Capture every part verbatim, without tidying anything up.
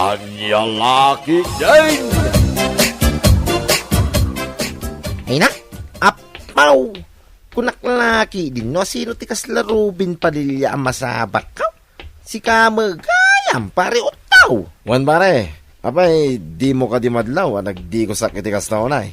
Ania la ketdin? Ay na, apaw! Kunak la ketdin no asino ti kasla Robin Padilla a masabak. Sika met gayam, pare Otaw. Wen, pare, apay, dimo kadi madlaw a nagdigusak iti kasta unay?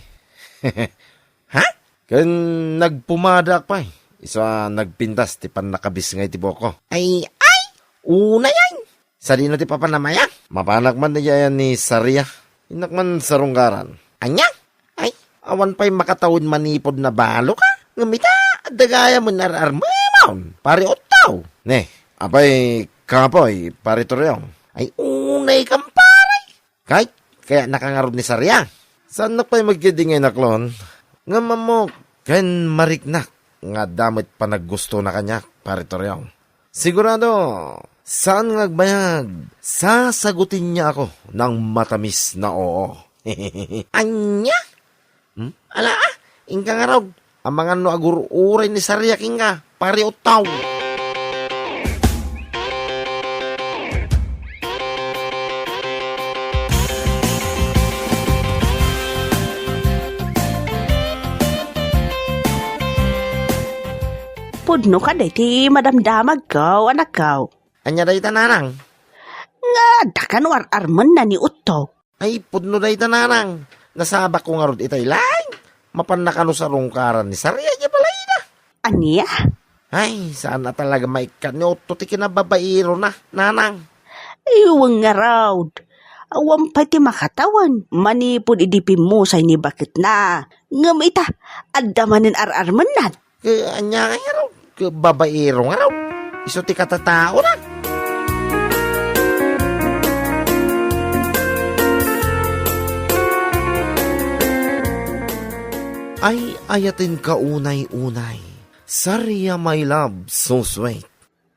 Ha? Ken nagpumadaak pay, isu a nagpintas ti pannakabisngay ti buokko. Ay, ay! Unay ay! Sadino ti papanam aya? Mapanak man diay ni Saria. Innak man sarungkaran. Ania? Ay, awan pay makatawen manipud nabalok a. Ngem ita, adda gayam ar-armemon, pare Otaw. Ne, apay, kapoy, pare Toriong. Ay, unay kam, pare. Kay, kayatnaka ngarud ni Saria. Saannak pay met ketdi nga inaklon. Ngem ammok, ken mariknak nga adda met panaggustona kaniak, pare Toriong. Sigurado, saan nga agbayag, sasagutenna ako ng matamis na oo. Ania? Hmm? Ala, ah, inka ngarud. Amangan no agur-uray ni Saria kenka, pare Otaw. Pudno kadi ti madamdamagko, anakko. Ania dayta, nanang? Nga adda kano ar-armenna ni Otaw. Ay, pudno dayta, nanang. Nasabakko ngarud itay laeng. Mapanna kano sarungkaran ni Saria diay balayna. Ania? Ay, saan a talaga maikkat ni Otaw ti kinababairona, nanang. Ay, wen ngarud. Awan pay ti makatawen manipud idi pimmusay ni baketna. Ngem ita, adda manen ar-armennan. Ke, ania ngay ngarud? Ke, babaero ngarud. Isu ti katataona. Ay, ayatenka unay-unay. Saria, my love, so sweet.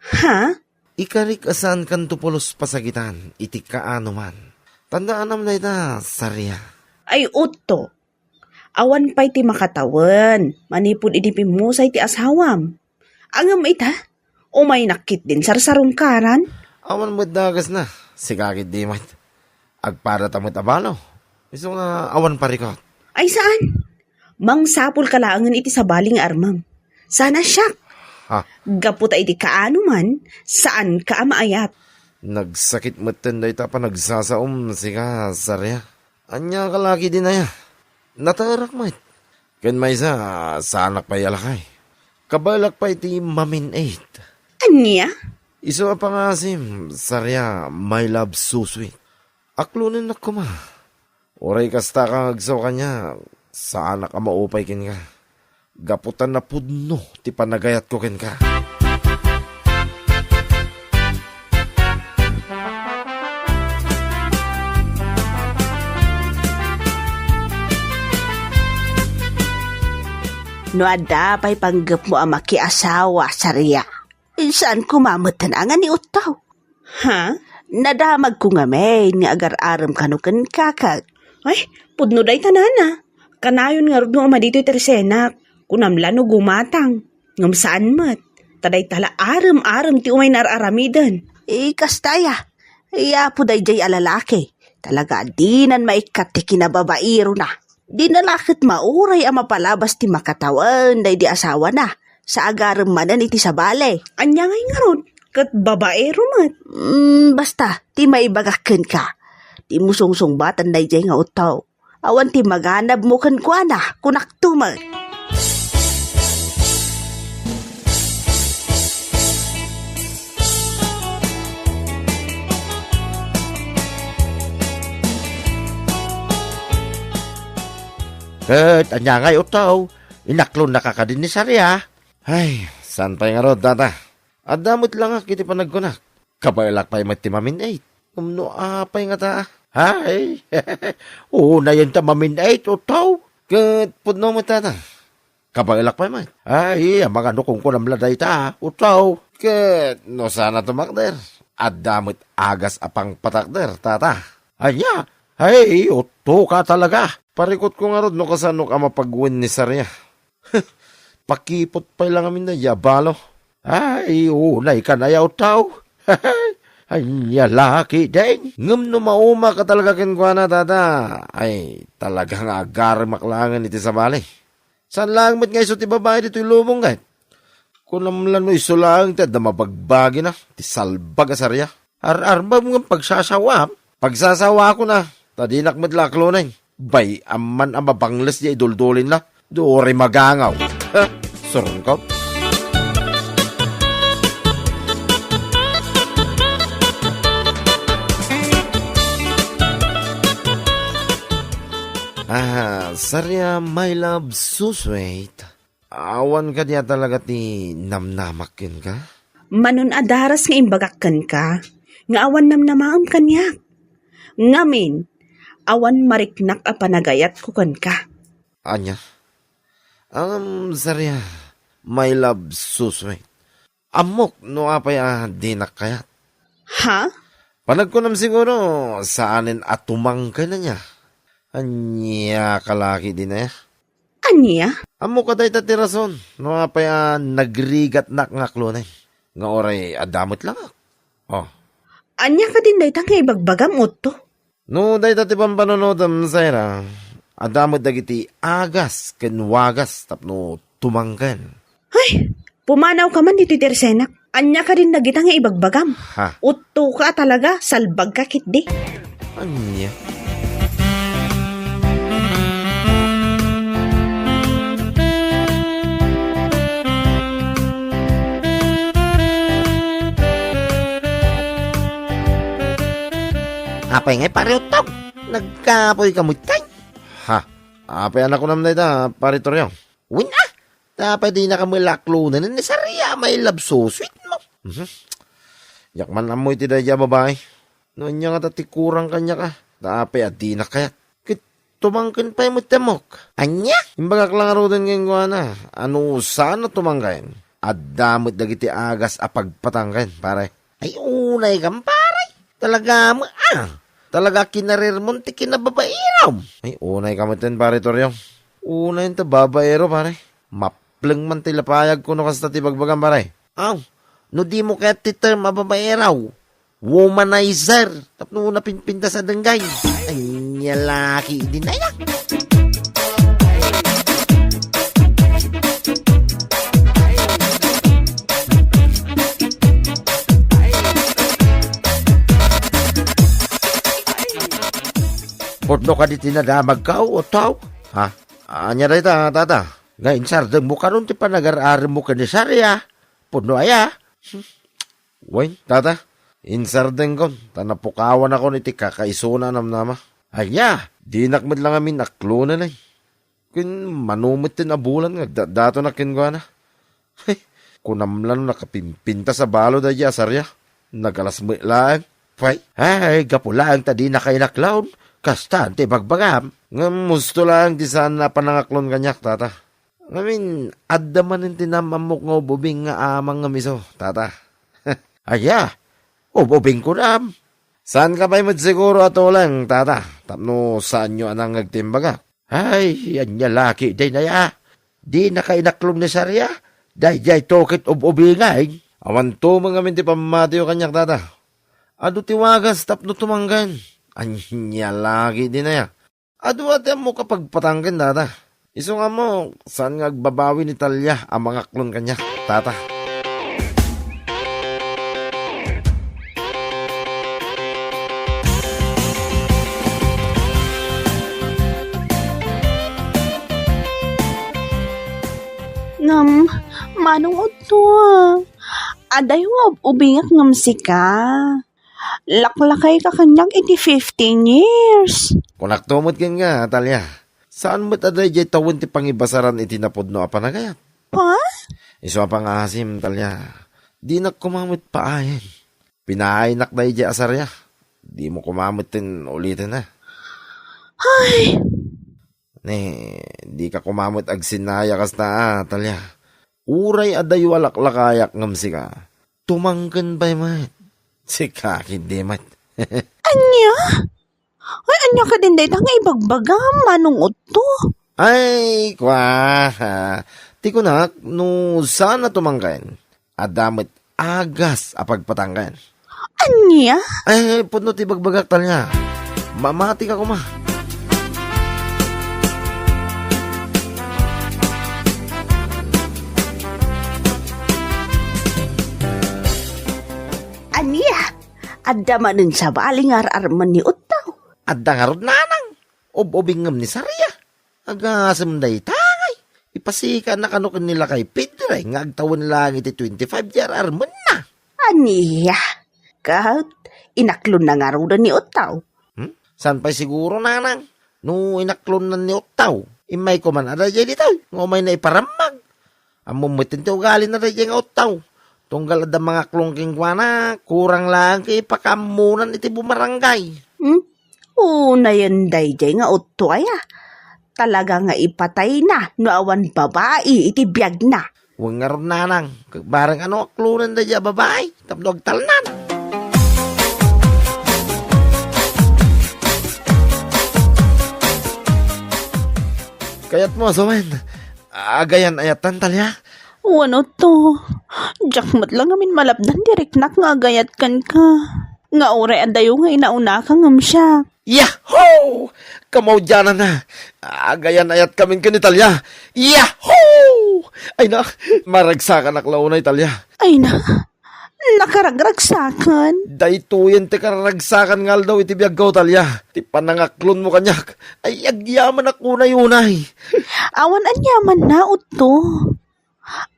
Ha? Ikarik a saankanto pulos pasagitan iti kaanoman. Tandaanam dayta, Saria. Ay, Otaw. Awan pay ti makatawen manipud idi pimmusay ti asawam. Ngem ita, umaynak ketdin sarsarungkaran. Awan met dagasna, sika ketdi met. Agpadata met a balo. Isu nga awan parikut. Ay saan? Mangsapulka laengen iti sabali nga armem. Saan a siak. Ha? Gapu ta idi kaanoman, saanka a maayat. Nagsakit metten dayta a panagsasaom, sika, Saria. Ania ka la ketdin aya? Nataerak met. Ken maysa, saanak pay a lakay. Kabaelak pay ti mamin-it. Ania? Isu a pangasim, Saria, my love, so sweet. Aklonennak koma. Uray kasta ka nga agsaw kaniak, saanak a maupay kenka. Gapu ta napudno ti panagayatko kenka. No adda pay panggepmo a makiasawa, Saria, saan koma metten a nga ni Otaw. Ha? Nadamagko ngamin nga agar-arem kano kenka ket. Ay, pudno dayta, nana. Kanayon ngarud nga uma ditoy ti resenak. Kunam la no gumatang. Ngem saan met. Ta dayta la arem-arem ti umay naar-aramiden. Eh, kasta aya. Ay, apo daydiay a lalaki. Talaga a dinan maikkat ti kinababairona. Dina la ket mauray a mapalabas ti makatawen daydi asawana, sa agarem manen iti sabali. Ania ngay ngarud? Ket babaero met. Mm, basta, ti maibagak kenka, dimo sungsungbatan daydiay nga Otaw. Awan ti maganabmo kenkuana, kunakto met. Ket ania ngay, Otaw? Inaklonnaka kadi ni Saria? Ay, saan pay ngarud, tata? Adda met langak iti panagkunak. Kabaelak pay met ti mamin-it. Ngem no apay ngata? Ay, unayen ta mamin-it, Otaw. Ket pudno met, tata. Kabaelak pay met. Ay, amangan no kunkunam la dayta, Otaw. Ket no saan a tumakder, adda met agas a pangpatakder, tata. Ania? Ay, Otaw ka talaga. Parikutko ngarud no kasanok a mapagwen ni Saria. Pakipot pay la ngamin daydiay a balo. Ay, unay ka na, Otaw. Ania la ketdin? Ngem no maumak a talaga kenkuana, tata, ay, talaga nga agaremak laengen iti sabali. Saan laeng met nga isu ti babai ditoy lubong, ket kunam la no isu laeng ti adda mabagbagina, ti salbag a saria. Ar-arbem ngem pagsasawaam? Pagsasawaakon a, ta dinak met la aklonen. Bay-am man a mabangles diay duldulinna. Duri magangaw. Ha? Surungkaw. Ah, saria, my love, so sweet. Awan kadi a talaga ti namnamak kenka? Manon a daras nga imbagak kenka, nga awan namnamaem kaniak. Ngamin, awan mariknak a panagayatko kenka. Ania? Ngem, saria, my love, so sweet. Ammok no apay a dinak kayat. Ha? Panagkunam siguro, saanen a tumangken ania? Ania ka la ketdin aya? Ania? Ammok a dayta ti rason no apay a nagrigatnak nga aklonen. Nga uray adda met langak. Oh. Ania kadin dayta nga ibagbagam, Otto? No dayta ti pampanunotem, Saira, adda met dagiti agas ken wagas tapno tumangken. Ay, pumanawka man ditoy tersenak. Ania kadin dagita nga ibagbagam? Ha? Uttoka a talaga, salbagka ketdi. Ania? Apay ngay, Pare Utto? Nagkapoyka met kay? Ha? Apay a nakunam dayta, Pare Toriong? Wen a, ta apay dinaka met la aklonen ni saria, my love, so sweet mo. Mhm. Diak man ammo iti daydiay a babai. No ania ngata ti kurang kaniak a, ta apay a dinak kayat? Ket tumangken pay met ti ammok. Ania? Imbagak la ngaruden kenkuana a no saan a tumangken, adda met dagiti agas a pagpatangken, pare. Ay, unay kam, pare. Talaga met a. Talaga kinarirmon ti kinababaeram. Ay, unay ka metten, Pare Toriong. Unay ta babaero, pare. Mapleng man ti lapayag kuno kasta ti bagbagam, pare. Aw, no dimo kayat ti term a babaero, womanizer. Tapno napinpintas a denggay. Ania la ketdin aya? Pudno kadi ti nadamagko, Otto? Ha? Ania dayta, tata? Nga insardengmo kanon ti panagar-aremmo ken ni Saria? Pudno aya? Wen, tata, insardengkon, ta napukawanakon iti kakaisuna a namnama. Ania, dinak met la ngamin aklonen ay. Ken mano met ti nabulan nga agdatdatonak kenkuana. Hey, kunam la no nakapimpintas a balo daydiay a Saria. Nagalas met laeng. Pay, ay, gapu laeng ta dinaka inaklon. Kastan ti ibagbagam. Ngem husto laeng ti saan a panangaklon kaniak, tata. Ngamin, adda manen ti naam-ammok nga ub-ubing nga amang nga miso, tata. Aya, ub-ubing kunam. Saanka pay met siguro a tuleng, tata, tapno saanyo a nangngeg ti imbagak. Ay, ania la ketdin aya? Dinaka inaklon ni Saria? Daydiay to ket ub-ubingay? Awan tumeng ngamin ti pammatiyo kaniak, tata. Adu ti wagas tapno tumangken. Ania la ketdin aya? Adu a ti ammok a pagpatangken, tata. Isu nga ammok, saan nga agbabawi ni Talia a mangaklon kaniak, tata. Ngem, Manong Otto, adayo nga ub-ubingak ngem sika. Laklakayka kaniak iti fifteen years. Kunakto met kenka, Talia. Saan met a daydiay tawen ti pangibasaran iti napudno a panagayat? Ha? Isu a pangngaasim, Talia. Dinak koma met paayen. Pinaaynak daydiay a Saria. Dimo koma metten uliten a. Ay! Ne, dika koma met agsinaya kasta a, Talia. Uray adayo a laklakayak ngem sika, tumangken pay met. Sika ketdi met. Ania? Ay, ania kadin dayta nga ibagbagam, Manong Otto? Ay, kua. Ti kunak, no saan a tumangken, adda met agas a pagpatangken. Ania? Ay, pudno ti bagbagak, Talia. Mamati ka koma. Ania? Adda manen sabali nga ar-armen ni Utto? Adda ngarud, nanang. Ub-ubing ngem ni Saria. Agasem dayta ngay. Ipasikaanna kano ken ni lakay Pedre nga agtawen laeng iti twenty-five ti ar-armenna. Ania? Ket inaklonna ngaruden ni Utto? Hmm? Saan pay siguro, nanang? No inaklonnan ni Utto, immay koman a daydiay ditoy nga umayna iparammag. Ammom met ti ugalina daydiay nga Utto. Tunggal adda mangaklon kenkuana, kurang laeng ket ipakaammonan iti bumarangay. Hmm? Unayen daydiay nga Utto aya. Talaga nga ipatayna no awan babai iti biagna. Wen ngarud, nanang, ket bareng a no aklonen daydiay a babai tapno agtalnan. Kayatmo a sawen, agayan-ayatan, Talia? Wen, Utto. Diak met la ngamin malapdan ti riknak nga agayat kenka. Nga uray adayo nga inaunaka ngem siak. Yahoo! Kamaudiananna. Agayan-ayatkamin ken ni Talia. Yahoo! Ay na, maragsakanak la unay, Talia. Ay na, nakaragragsakan. Daytoyen ti kararagsakan nga aldaw iti biagko, Talia. Ti panangaklonmo kaniak. Ay, agyamanak unay-unay. Awan aniamanna, Utto.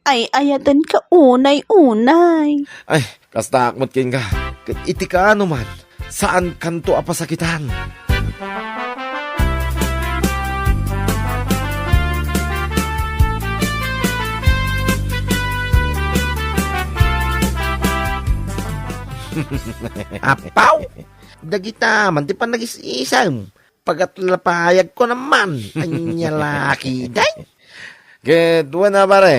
Ay-ayatenka unay-unay. Ay, kastaak met kenka. Ket iti kaano man, saankanto a pasakitan. Apaw! Dagita man ti panagis-isem. Pagatlapayagko naman. Ania la ketdi? Ket wen a, pare,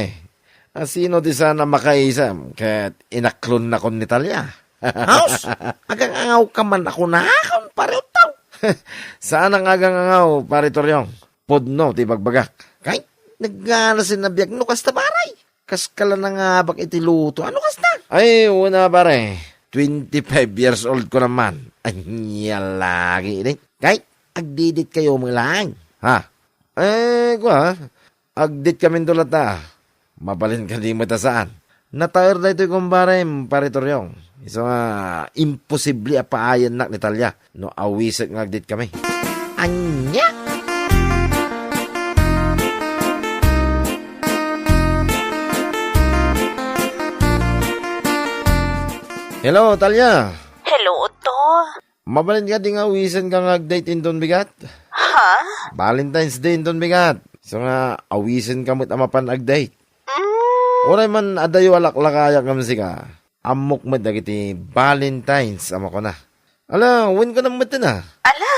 a sino ti saan a makaisem ket inaklonnakon ni Talia? Haus, agangangawka man a kunakon, pare Utto. Saanak nga agangangaw, pare Toriong. Pudno ti bagbagak. Kay, nagngana sin a biag no kasta, pare. Kaska la nangabak iti luto. Ano kasta? Ay, wen a, pare. Twenty-five years old ko naman. Ania la ketdi? Kay, agdidit kayo met laeng. Ha? Eh, kua, agdit kaminto latta. Mabalin kadi met a saan. Nataer daytoy kumbarem, pare Toriong. Isu nga, imposible a paayannak ni Talia no awiset nga agdit kami. Ania? Hello, Talia. Hello, Utto. Mabalin kadi nga awisenka nga ag-date inton bigat? Ha? Valentine's Day inton bigat. Isu nga awisenka met a mapan ag-date. Mm. Uray man adayo a laklakayak ngem sika. Ammok met dagiti Valentines a makuna. Ala, wen ka na met na? Ala,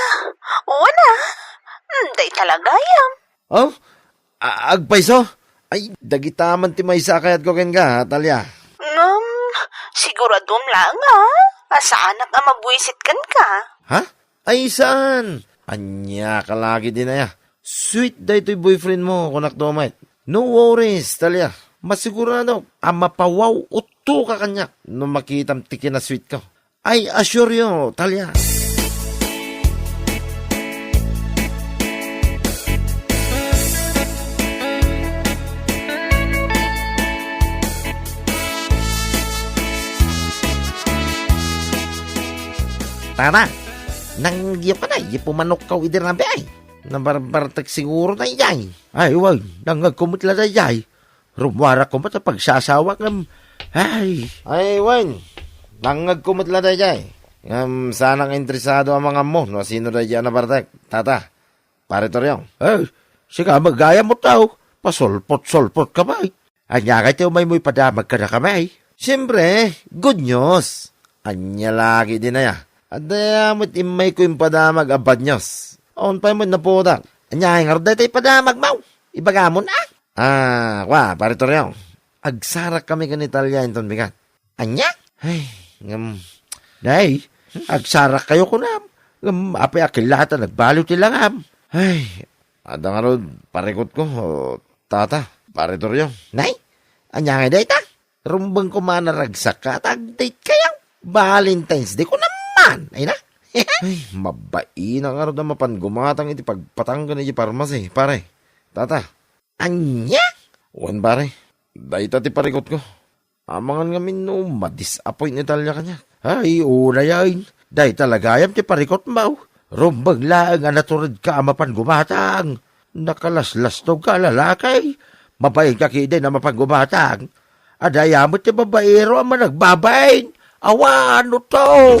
wen a. Mm, dayta la gayam. Oh? A-, agpayso? Ay, dagita man ti maysa a kayatko kenka, ha, Talia. Ngem, siguradom laeng, ha? A saanak a mabuisit kenka. Ha? Ay, saan? Ania ka la ketdin aya? Sweet daytoy boyfriend mo, kunak to met. No worries, Talia. Masigurado a mapawaw utto ka kaniak no makitam ti kinasweet ko. I assure you, Talia. Tara, nangngegyo ka na, ya pumanokkaw idi rabii. Nabarbartek siguro daydiay. Ay, wen, nangngegko met la daydiay. Rummuarakko met a pagsasawak ngem, ay. Ay, wen, nangngegko met la daydiay. Ngem saanak nga interesado a mangammo no asino daydiay a nabartek, tata, pare Toriong. Eh, sika met gayam Utto. Pasulpot-sulpot ka pay. Ania ngay ti umaymo ipadamag kadakami? Siempre, good news. Ania la ketdin aya? Adda met immayko impadamag a bad news. Awan pay met naputak. Ania ngay ngarud dayta ipadamagmo? Ibagamon a? Ah, kua, pare Toriong. Agsarakkami ken ni Talia inton bigat. Ania? Ay, ngem, nay, agsarakkayo kunam. Ngem, apay a killata nagbaliw ti langam? Ay, adda ngarud parikutko, o, tata, pare Toriong. Nay, ania ngay dayta? Rumbeng koma a naragsakka ta ag-date kayo. Valentine's Day ko naman, ay na? Ay, mabain na nga ron a mapan gumatang iti pagpatang ken iti parmasi, pare. Tata. Ania? Wen, pare. Dayta ti parikutko. Amangan ngamin no madisappoint ni Talia kaniak. Ay, unay, ay. Dayta la gayam ti parikutmo. Rumbeng laeng a naturedka a mapan gumatang. Nakalaslastogka a lalaki. Mabainka ketdin a mapan gumatang. Adda aya met ti babaero a managbabain. Awan, no to.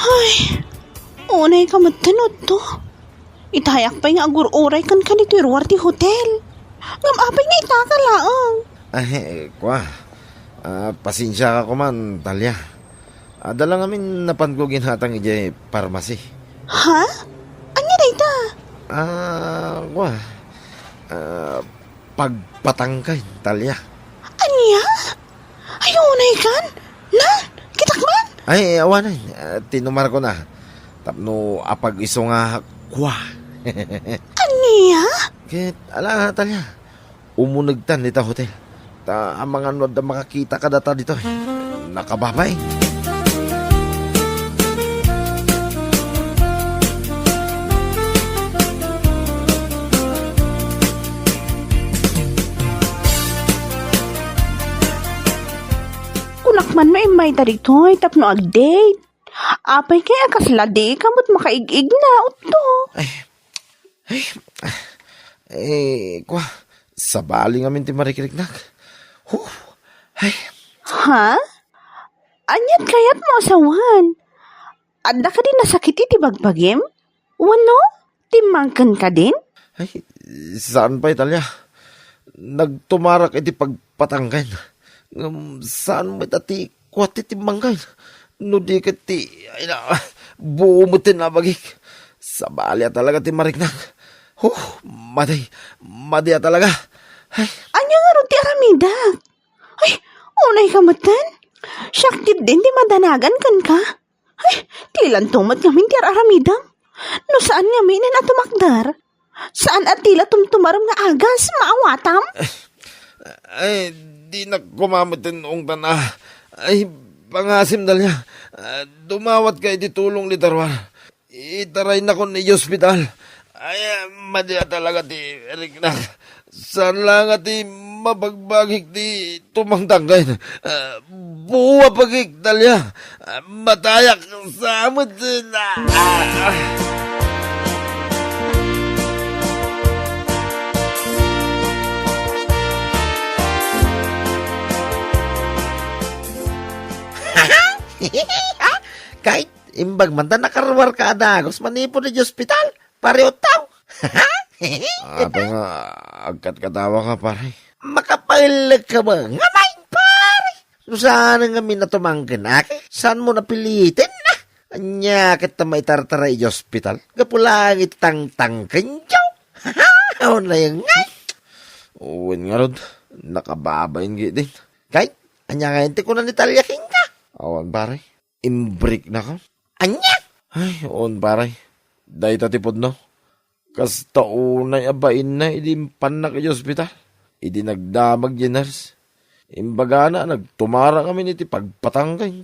Ay, unay ka met, Otto. Itayak pay nga agur-uray kenka ditoy ruar ti hotel. Ngem apay nga itaka laeng? Ay, kua. Ah, pasensiaka koman, Talia. Adda la ngamin napanko ginatang idiay parmasi. Ha? Ania dayta? Ah, kua. Ah, pagpatangken, Talia. Ania? Ay, unay kan? Na? Kitak man? Ay, awanen. Ah, tinumarko na. Tapno apag-isu nga kua. Ania? Ket, ala, Talia. Umunegtan ita hotel. Ta amangan no adda makakita kadata ditoy. Nakababay. Kunak man no immayta ditoy tapno ag-date. Apay kay a kasla dika met makaig-igna, Otto. Ay, ay, eh, kua, sabali ngamin ti marikriknak. Huh, ay. Ha? Aniat kayatmo a sawen? Adda kadi nasakit iti bagbagim? Wenno, timmangken kadin? Ay, saan pay, Talia. Nagtumarak iti pagpatangken. Ngem saan met a ti kua ti timmangken. No di ket ti, ay na, buo met ti nabagik. Sabali a talaga ti mariknak. Huh, madi, madi a talaga. Ay. Ania ngarud ti aramidak? Ay, unay ka metten? Siak ketdin ti madanagan kenka. Ay, ti lanto met ngamin ti ar-aramidem. No saan ngamin a tumakder, saan a ti la tumtumarem nga agas, maawatam? Ay, dinak koma metten ungtan a. Ay, pangasim, Dalia. Ah, dumawatka iti tulong ni Darwar. Itaraynakon iti ospital. Ay, madi a talaga ti riknak. Saan la nga ti mabagbagik ti tumangtangken. Ah, buo a pagik, Dalia. Ah, matayak sa met. Ah, ah. Kay, imbag man ta nakaruarka a dagus manipud iti ospital, pare Otto. Apay nga agkatkatawaka, pare? Makapaellek ka ba? Ngem ay, pare! No saan ngamin a tumangken, aki? Saanmo napiliten, a? Ania ket ta maitartara iti ospital? Gapu laeng iti tangtangkenyo. Unay nga. Wen ngarud, nakababain ketdin. Kay, ania ngayen ti kuna ni Talia kenka? Awan, pare. Imbriknaka. Ania? Ay, on, pare. Dayta ti pudno. Kasta unay a bainna idi impannak iti ospital. Idi nagdamag ti nurse, imbagana a nagtumara ngamin iti pagpatangken.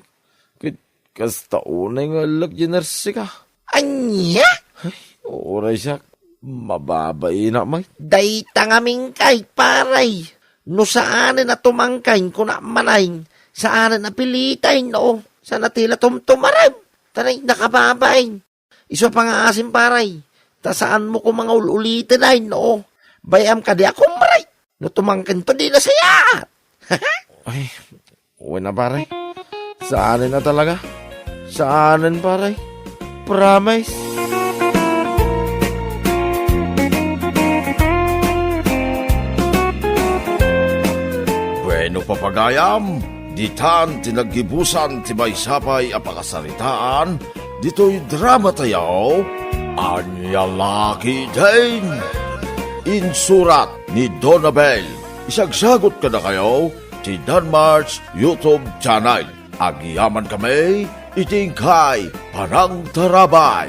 Ket kasta unay nga ellek ti nurse ka. Ania? Ay, uray siak. Mababainak met. Dayta ngamin kay, pare. No saanen a tumangken, kuna manen, saanen a piliten, no? Saan a ti la tumtumarem. Taray, nakababain. Isu a pangaasim, pare. Ta saanmo koma nga ul-uliten, ay, no? Bay-am kadi a kumre. No tumangkento, di nasayaat. Ay, wen a, pare. Saanen a talaga. Saanen, pare. Promise. Bueno, papagayam, ditan ti naggibusan ti maysa pay a pakasaritaan ditoy drama tayo, Ania La Ketdin. Insurat ni Donabel. Isagsagut kadakayo ti Danmar's YouTube channel. Agyaman kami iti inkay panangtarabay.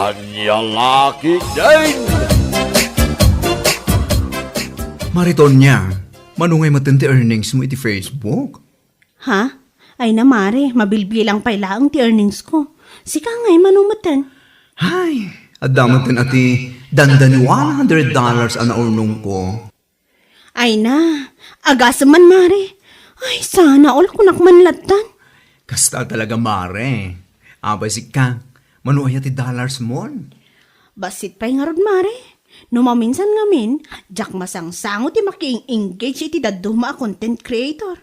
Ania la ketdin? Mare Tonia, mano ngay metten ti earnings mo iti Facebook? Ha? Ay na, mare, mabilbilang pay laeng ti earnings ko. Sika ngay, mano metten? Ay, adda metten a ti dandani one hundred dollars a naurnongko. Ay na, agasem man, mare. Ay, sana all kunak man lattan. Kasta talaga, mare. Apay sika, mano aya ti dollars mon? Bassit pay ngarud, mare. No maminsan ngamin, diak masangsango ti makieng-engage iti dadduma a content creator.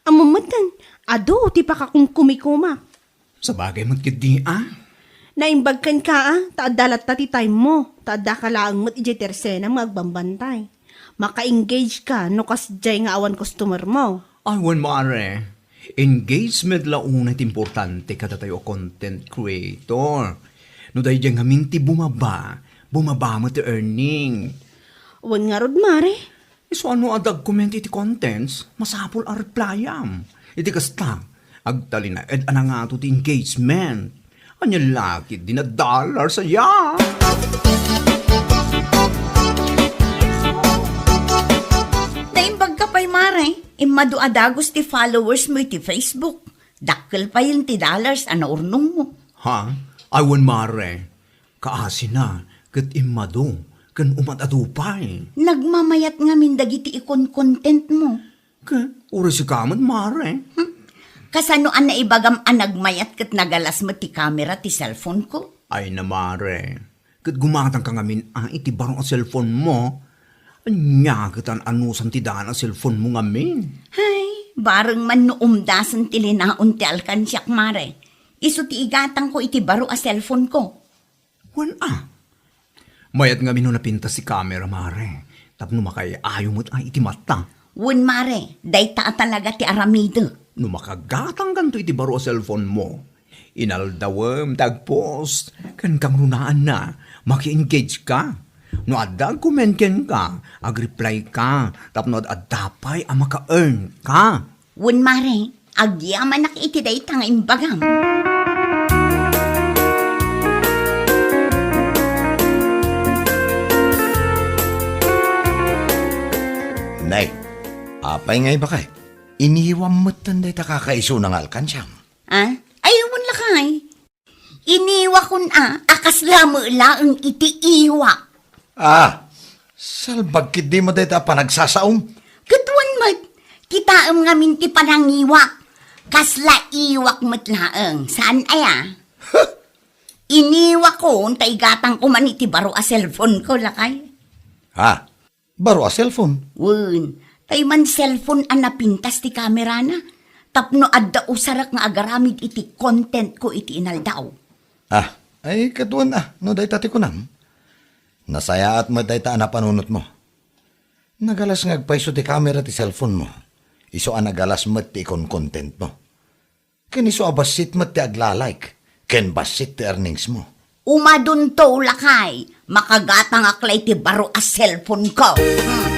Ammom metten, adu ti pakakumkumikomak. Sabagay met ketdi a. Naimbag kenka a, ta adda latta ti time mo, ta addaka laeng met idiay tersenam nga agbambantay. Maka-engage ka no kasdiay nga awan customer mo. Ay, wen, mare. Engagement la unay ti importante kadatayo a content creator. No daydiay ngamin ti bumaba, bumaba met ti earning. Wen ngarud, mare. Isu a no adda agcomment iti contents, masapul a replyam. Iti kasta, agtalinaed a nangato ti engagement. Ania la ketdin a dollars aya? Naimbagka pay, mare. Immadu a dagus ti followers mo iti Facebook. Dakkel payen ti dollars a naurnong mo. Ha? Ay, wen, mare. Kaasina ket immadu ken umad-adu pay. Nagmamayat ngamin dagiti ikon-content mo. Ket uray sika met, mare. Hmm? Kasano a naibagam a nagmayat ket nagalas met ti kamera ti cellphone ko? Ay na, mare. Ket gumatangka ngamin a iti baro a cellphone mo. Ania ket an-anusan ti daan a cellphone mo ngamin? Hay, bareng man no umdasen ti linaon ti alkansiak, mare. Isu ti igatangko iti baro a cellphone ko. Wen a. Mayat ngamin no napintas ti kamera, mare, tapno makaay-ayo met a iti mata. Wen, mare, dayta a talaga ti aramidek. No makagatangkanto iti baro a cellphone mo, inaldawem ti agpost ken kangrunaanna, maki-engage ka. No adda agcomment kenka, agreply ka tapno ad-adda pay a maka-earn ka. Wen, mare, agyamanak iti dayta nga imbagam. Nay, apay nga ibakay? Iniwam metten dayta kakaisuna nga alkansiam. Ah? Ay, wen lakay. Iniwakon a, a kasla met laeng iti iwa. Ah, salbag ketdi met dayta a panagsasaom. Ket wen met, kitaem ngamin ti panangiwak. Kasla iwak met laeng, saan aya? Huh! Iniwakon ta igatangko man iti baro a cellphone ko, lakay. Ha? Baro a cellphone? Wen, tay man cellphone a napintas ti kamerana, tapno adda usarek nga agaramid iti content ko iti inaldaw. Ah, ay, ket wen a, no dayta ti kunam. Nasayaat met dayta a napanunot mo. Nagalas nga agpayso ti kamera ti cellphone mo. Isu a nagalas met ti ikon-content mo. Ken isu a bassit met ti agla-like, ken bassit ti earnings mo. Umadunto, lakay, makagatangak la iti baro a cellphone ko. Hmm.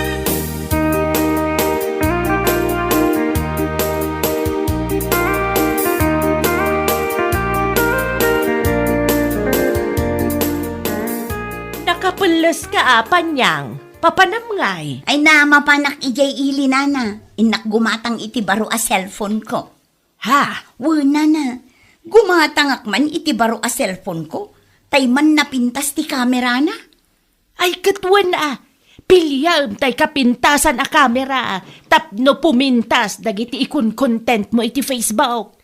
Nakapelles ka a, Panyang. Papanam ngay? Ay na, mapanak idiay ili, nana. Innak gumatang iti baro a cellphone ko. Ha? Wen, nana, gumatangak man iti baro a cellphone ko, tay man napintas ti kamerana. Ay, ket wen a, piliam tay kapintasan a kamera tapno pumintas dagiti ikon-content mo iti Facebook.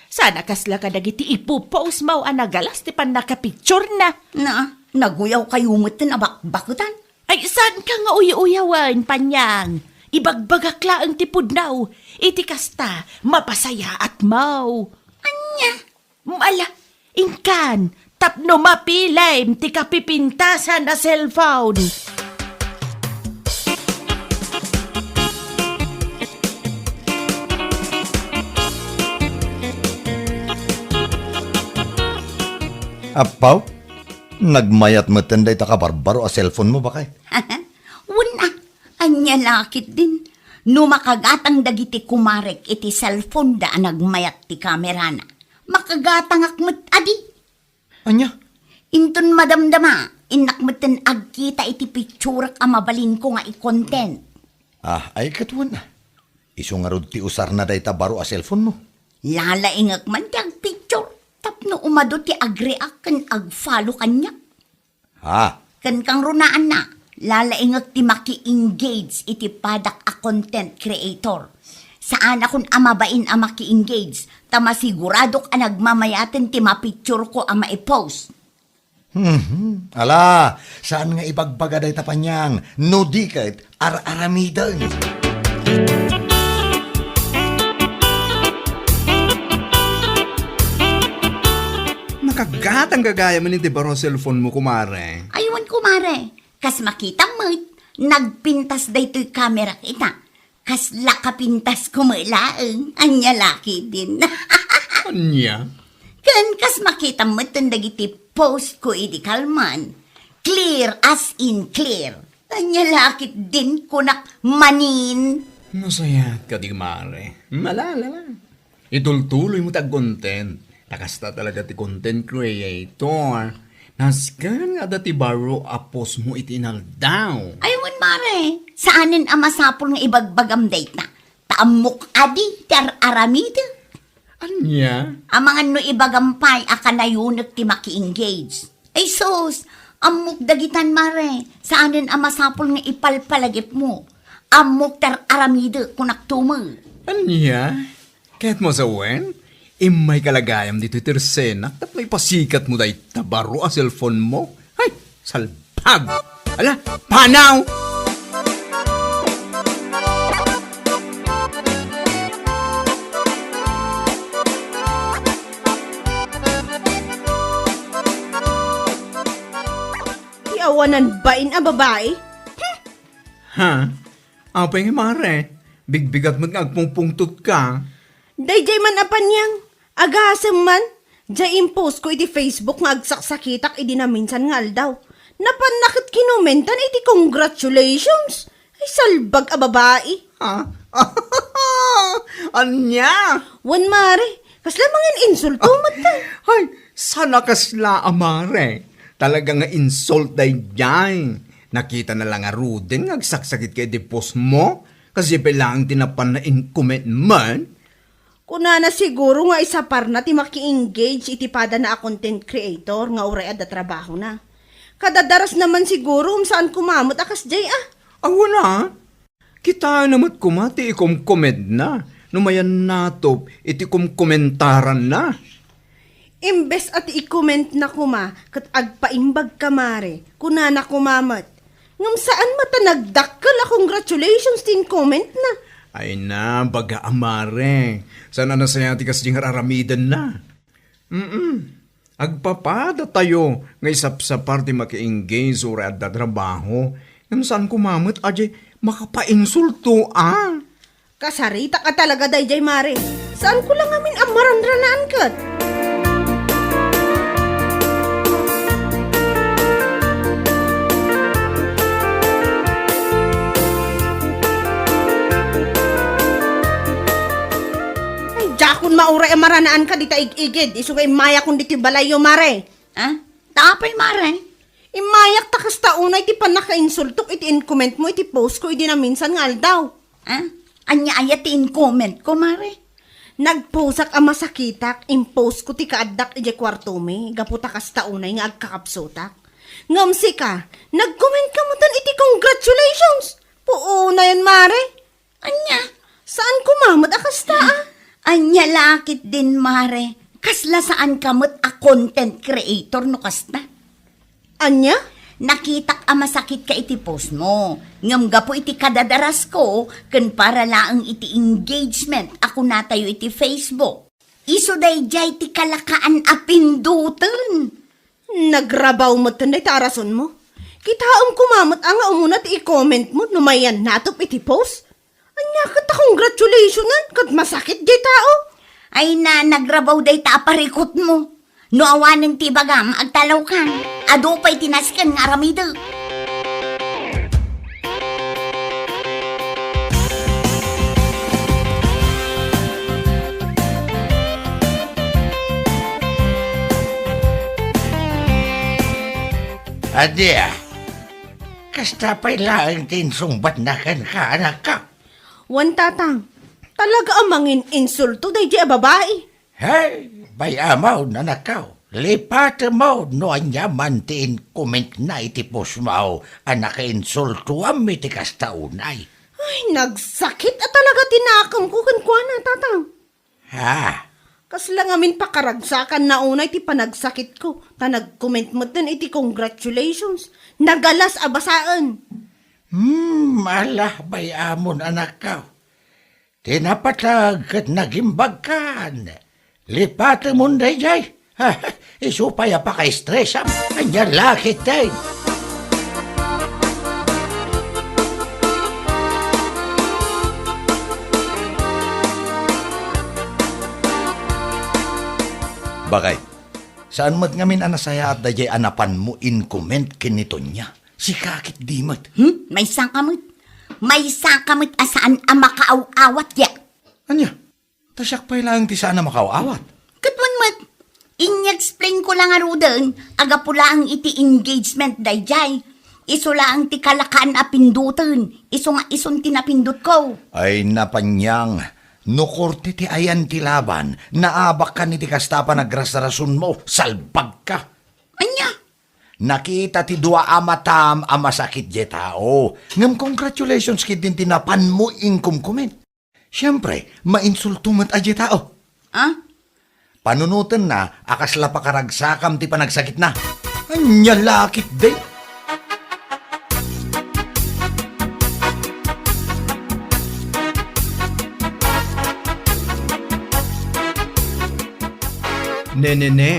Sana kasla kadagiti ipopost mo a nagalas ti pannakapicturena. Na, naguyaw kayo metten a bakbaketan. Ay, saanka nga uy-uyawen, Panyang? Ibagbagak laeng ti pudno. Iti kasta, mapasayaat mo. Ania? Ala, inkan, tapno mapilem ti kapipintasan a cellphone. Appaw, nagmayat metten dayta kabarbaro a cellphone mo, bakay? Wen a, ania la ketdin? No makagatang dagiti kumarek iti cellphone da a nagmayat ti kamerana, makagatangak met adi. Ania? Inton madamdama, innak metten agkita iti picturak a mabalinko nga i-content. Ah, ay ket wen. Isu ngarud ti usarna dayta baro a cellphone-mo? Lalaingek man ti agpicture tapno umadu ti agreact ken agfollow kaniak. Ha? Ken kangrunaanna, lalaingek ti maki-engage iti padak a content creator. Saanakon a mabain a maki-engage, ta masiguradok a nagmamayaten ti mapictureko a maipost. Mhm. Ala, saan nga ibagbaga dayta paniang, no di ket ar-aramiden. Nakagatang gagayamen iti baro a cellphone-mo, kumare. Ay, wen, kumare. Kas makitam met, nagpintas daytoy kamerak ita. Kasla kapintasko met laeng, ania la ketdin. Ania? Ken kas makitam metten dagiti postko idi kalman, clear as in clear. Ania la ketdin kunak manin. Nasayaat kadi, mare. Malala la. Itultuloymo ti agcontent. Ta kasta talaga ti content creator. Nasken nga adda ti baro a postmo iti inaldaw. Ay, wen, mare. Saanen a masapul nga ibagbagam dayta. Ta ammok adi ti ar-aramidek. Ania? Amangan no ibagam pay a kanayonek ti maki-engage. Ay sus, ammok dagitan, mare. Saanen a masapul nga ipalpalagipmo. Ammok ti ar-aramidek, kunak tumo. Ania? Ket masawen, immayka la gayam ditoy tersenak tapno ipasikatmo dayta baro a cellphone-mo. Hay, salbag! Ala, panaw! Ti awanan bain a babai? Hmm. Ha? Apay nga, mare? Bigbigat met nga agpungpungtotka. Daydiay man a paniang, agasem man, diay impostko iti Facebook nga agsaksakitak idi naminsan nga aldaw. Napanna ket kinomentan iti congratulations. Ay, salbag a babai. Ha? Ania? Wen, mare, kasla mangin-insulto met. Ay, saan a kasla a mare. Talaga nga insult daydiay. Nakitana la ngaruden nga agsaksakitka iti postmo. Kas diay pay laeng ti napanna in-comment man. Kunana siguro nga isaparna ti maki-engage iti padana a content creator nga uray adda trabahona. Kadadarasna man siguro, um, saan koma met a kasdiay a. Awan a. Kitaenna met koma ti ikomkomentna no mayan natop iti komkomentaranna. Imbes a ti ikomentna koma ket agpaimbagka, mare, kunana koma met, ngem saan met a nagdakkel a congratulations ti inkomentna. Ay na, baga a mare. Saan a nasaya ti kasdi nga ar-aramidenna. Mm. Agpapadatayo nga isapsapar ti maki-engage uray adda trabaho. Ngem saan koma met a diay makapainsulto a. Kasaritak a talaga daydiay, mare. Saanko la ngamin a maranranaan ket. Ay, diakon mauray a maranaanka dita ig-igid, isu nga immayakon ditoy balayyo, mare. Ah? Ta apay, mare? Immayak ta kasta unay ti pannakainsultok iti inkomentmo iti postko idi naminsan nga aldaw. Ah? Ania aya ti inkomentko, mare? Nagposak a masakitak, impostko ti kaaddak idiay kuartomi, gapu ta kasta unay nga agkakapsutak. Ngem sika, nagkomentka metten iti congratulations! Puonayen, mare! Ania? Saan koma met a kasta a? Ania la ketdin, mare? Kasla saanka met a content creator no kasta? Ania? Nakitak a masakitka iti postmo, ngem gapu iti kadadarasko ken para laeng iti engagement a kunatayo iti Facebook, isu daydiay ti kalakaan a pindoten. Nagrabaw metten dayta a rasonmo. Kitaem koma met a nga umuna ti i-commentmo no mayan natop iti post. Ania ket ta congratulationan ket masakit diay tao? Ay na, nagrabaw dayta a parikutmo. No awanen ti ibagam, agtalawka. Adu pay ti nasken nga aramidek. Ania? Kasta pay laeng ti insungbatna kenka, anakko? Wen, Tatang. Talaga a mangin-insulto daydiay a babai. Hey, bay-amon, anakko. Lipatemon no ania man ti inkomentna iti postmo a nakainsultoam iti kasta unay. Ay, nagsakit a talaga ti nakemko kenkuana, Tatang. Ha? Kasla ngamin pakaragsakanna unay ti panagsakitko, ta nagcomment metten iti congratulations. Nagalas a basaen. Hmm, ala, bay-amon, anakko. Ti napateg ket nagimbagkan. Lipatemon daydiay. Isu pay a pakaestresam. Ania la ketdin? Bakay, saan met ngamin a nasayaat daydiay a napanmo inkoment ken ni Tonia? Sika ketdi met. Hmm? Maysaka met. Maysaka met a saan a makaaw-awat, ya. Ania? Ta siak pay laeng ti saan a makaaw-awat. Ket wen met, in-explainko la ngaruden a gapu laeng iti engagement daydiay. Isu laeng ti kalakan a pindoten, isu nga isun ti napindotko. Ay, napaniang, no korte ti ayan ti laban, naabakkan iti kasta a panagrasrasonmo, salbagka. Ania? Nakita ti dua a matam a masakit diay tao. Ngem congratulations ketdin ti napanmo inkomkoment. Siempre, mainsulto met a diay tao. Ah? Panunotenna a kasla pakaragsakam ti panagsakitna. Ania la ketdin? Ne, ne, ne.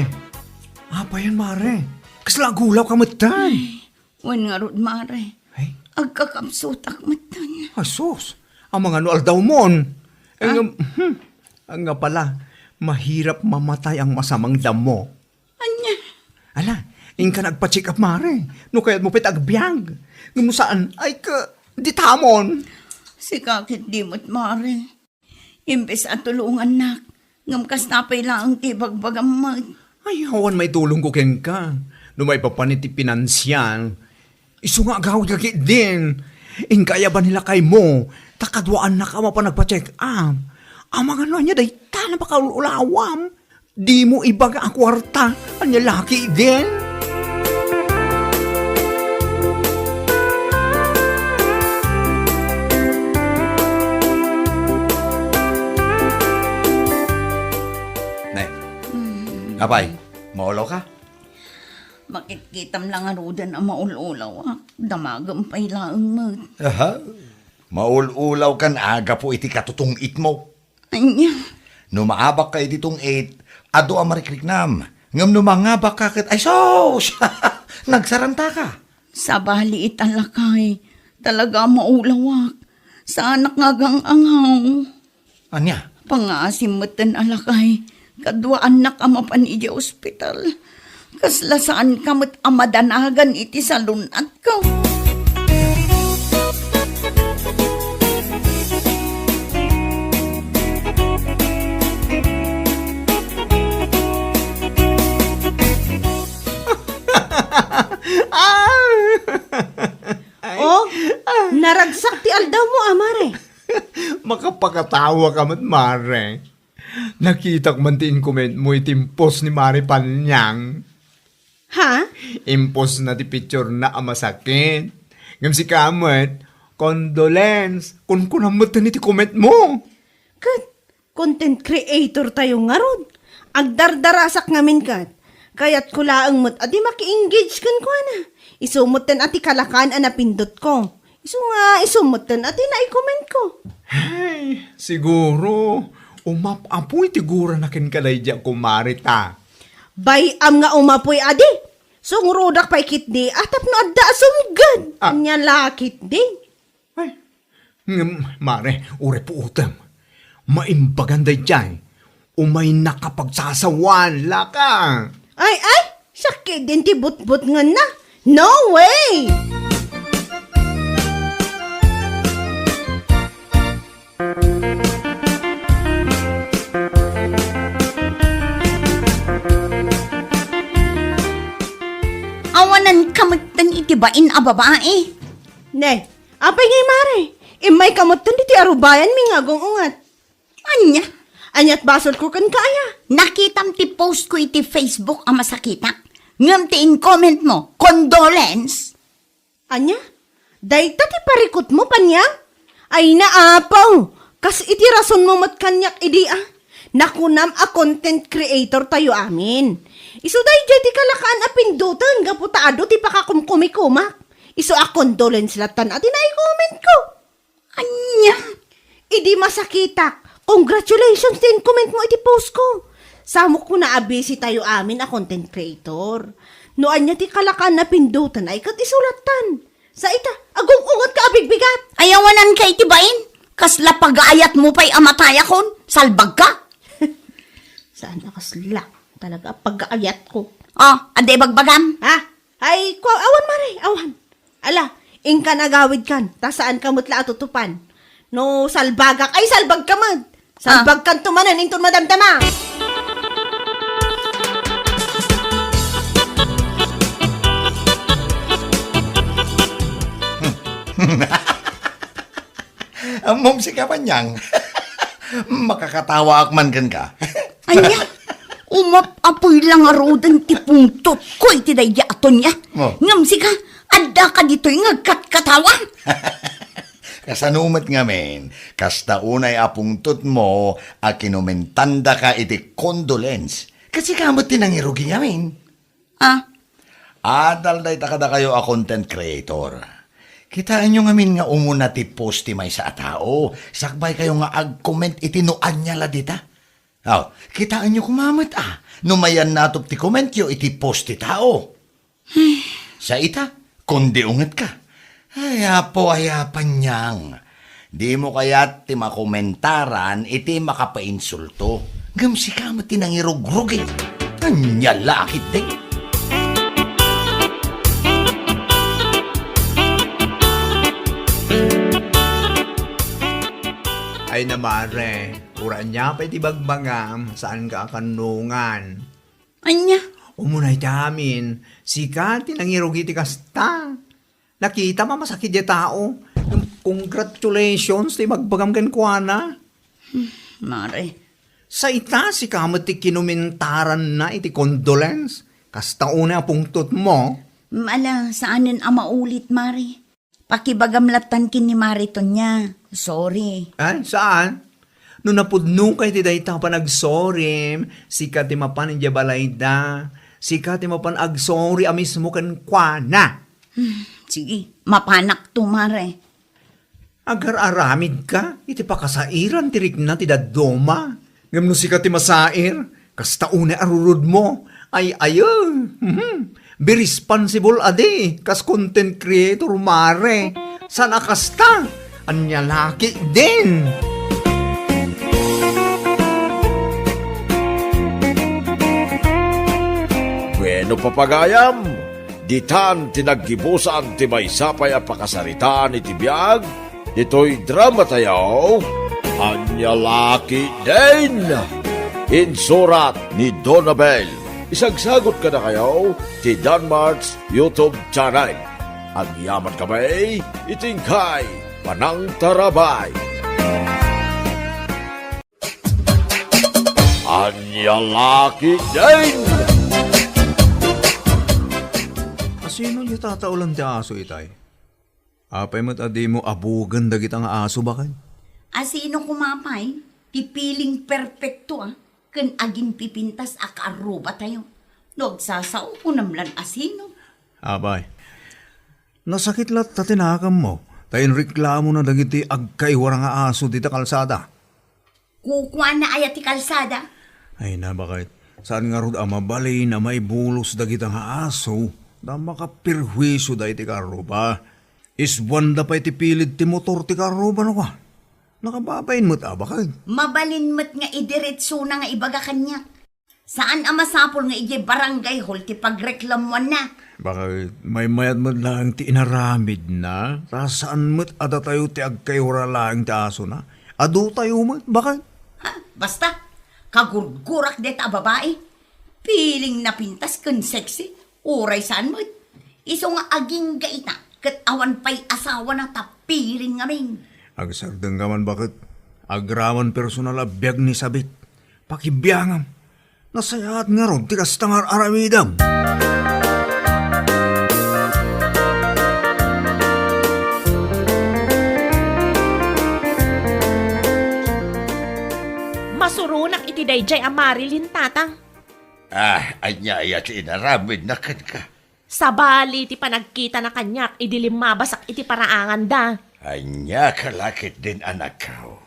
Apayen, mare? Kasla agulawka metten? Ay, wen ngarud, mare. Ay? Agkakapsutak metten. Asus, amangan no aldawmon. Eh, Ah? nga, hmm, nga pala, mahirap mamatay ang masamang damo. Ania? Ala, inka nagpa-check up, mare. No kayatmo pay ti agbiag. Ngem no saan, ay ka, ditamon. Sika ketdi met, mare. Imbes a tulongannak, ngem kasta pay laeng ti ibagbagam met. Ay, awan maitulongko kenka. No maipapan iti pinansial, isu nga agawidka ketdin. Inka aya ba ni lakaymo, ta kaduaannak a mapan nagpa-check up. Amangan no ania dayta a makaul-ulawam. Dimo ibaga a kuarta, ania la ketdin? Ne, Mm. apay, maulawka? Makitkitam la ngaruden a maul-ulawak, damagem pay laeng met. Aha, maul-ulawkan a gapu iti katutong-itmo. Ania? No maabakka iti tong-it, adu a marikriknam. Ngem no mangabakka ket, ay sus! Nagsarantaka. Sabali ita lakay, talaga a maulawak. Saanak nga agang-angaw. Ania? Pangngaasim metten a lakay, kaduaannak a mapan idiay ospital. Kasla saanka met a madanagan iti salun-atko. Ay. Oh, naragsak ti aldawmo, a, mare. Makapakatawaka met, mare. Nakitak man ti inkomentmo iti impos ni Mare Panyang. Ha? Impos na ti picture na a masakit. Ngem sika met, condolence, kunkunam met iti comment mo. Ket content creator tayo ngarud. Agdardarasak ngamin ket. Kayatko laeng met a di maki-engage kenkuana. Isu metten a ti kalakan a napindotko. Isu nga, isu metten a ti naikomentko. Ay, siguro, umap-apoy ti gurana kenka daydi a kumare ta. Bay-am nga umapoy adi. Sungrudak pay ketdi a tapno adda a sumged. Ah. Ania la ketdi. Ay, ngem, mare, uray puotem. Maimbagan daydiay. Umaynak a pagsasawan, laka. Ay, ay! Sakit din ti butbutngenna. No way! Awanan ka met Bain a babai. Ne, apay ngay, Mare? Immayka metten ditoy arubayanmi nga agung-unget. Ania? Ania't basolko kenka aya? Nakitam ti post ko iti Facebook a masakitak. Ngem ti in-comment mo, condolence? Ania? Dayta ti parikutmo, Panyang? Ay, naapaw! Kas iti rasonmo met kaniak idi a. Nakunam a content creator tayo amin. Isu daydiay ti kalakaan a pindoten gapu ta adu ti pakakumkumikomak. Isu a condolence lattan a ti nai-comment ko. Ania? Idi masakitak, congratulations ti in-comment mo iti post ko. Samok kuna a busy tayo amin a content creator. No ania ti kalakaan a pindoten ay ket isu lattan. Sa ita, agung-unget ka a bigbigat. Ay, awanan ka iti bain. Kasla pagaayat mo pay a matayakon. Salbag ka. Saan a kasla? Talaga, pagaayat ko. Oh, adi bagbagam. Ha? Ay, kwa, awan, Mare, awan. Ala, inkan agawidkan, ta saan ka met la a tutupan. No, salbagak, ay, salbag ka met. Ah. Salbagkan to manen, inton madamdama. Ammom sika, Panyang. Makakatawaak man kenka. Ania? Umap-apoy la ngaruden ti pungtotko iti daydi a Tonia. Oh. Ngem sika, addaka ditoy nga agkatkatawa? Kasano met ngamin, kasta unay a pungtotmo a kinomentandaka iti condolence. Ket sika met ti nangirugi ngamin. Ah. Adal dayta kadakayo a content creator. Kitaenyo ngamin nga umuna ti post ti maysa a tao, sakbay kayo nga ag-comment iti no ania la dita. Aw, kitaenyo koma met a, no mayannatop ti commentyo iti post ti tao. Sa ita, kundi unget ka. Ay, apo, ay, a Panyang. Dimo kayat ti makomentaran iti makapainsulto. Ngem sika met ti nangirugrugi. Ania la a ketdi? Ay, na, Mare, uray ania pay ti bagbagam, saanka a kannungan. Ania? Umuna iti amin, sika ti nangirugi iti kasta. Nakitam a masakit diay tao. Congratulations ti ibagbagam kenkuana. Hmm, Mare. Sa ita, sika met ti kinomentaranna iti condolence. Kasta unay a pungtotmo. Ala, saanen a maulit, Mare. Pakibagam lattan ken ni Mare Tonia. Sorry. Ay, saan? No napudnokay ti dayta a panagsorim, sika ti mapan idiay balayda. Sika ti mapan agsorry a mismo kenkuana. Hmm, sige, mapanakto, Mare. Agar-aramidka iti pakasairan ti rikna ti dadduma. Ngem no sika ti masair, kasta unay a rurudmo. Ay, ayo. Mhm. Be responsible a di, kas content creator, Mare. Saan a kasta? Ania la ketdin? Bueno, papagayam, ditan ti naggibusan ti maysa pay a pakasaritaan iti biag, ditoy dramatayo, Ania la ketdin? Insurat ni Donabel. Isagsagot kadakayo ti Danmart's YouTube channel. Agyaman kami iti inkay panangtarabay. Ania la ketdin? Asino diay tataolan ti aso itay? Apay met a dimo abugen dagita nga aso, baket? Asino koma pay ti piling perpekto a ken agimpipintas a kaarrubatayo? No agsasao, kunam lan asino. Apay, nasakit latta ti nakammo, ta inreklamona dagiti agkaiwara nga aso dita kalsada. Kukuana aya ti kalsada? Ay, na, baket. Saan ngarud a mabalin a maibulos dagita nga aso, ta makaperhuisioda iti kaarruba. Isbuanda pay ti pilid ti motor ti kaarruba, no kua. Nakababain met a, baket. Mabalin met nga idiretsona nga ibaga kaniak. Saan a masapul nga idiay barangay hall ti pagreklamuanna. Baket, maymayat met laeng ti inaramidna, ta saan met a datayo ti agkaiwara laeng ti asona. Adutayo met, baket. Ha, basta, kagurgurak deta a babai. Piling napintas ken sexy, uray saan met. Isu nga agingga ita, ket awan pay asawana tappirin ngamin. Agsardengka man baket, agraman personal a biag ni Sabit. Pakibiangam. Nasayaat ngarud ti kasta nga ar-aramidem. Masuronak iti daydiay a Marilyn, Tatang. Ah, ania aya ti inaramidna kenka? Sabali ti panagkitana kaniak idi limmabasak iti paraanganda. Ania ka la ketdin, anakko?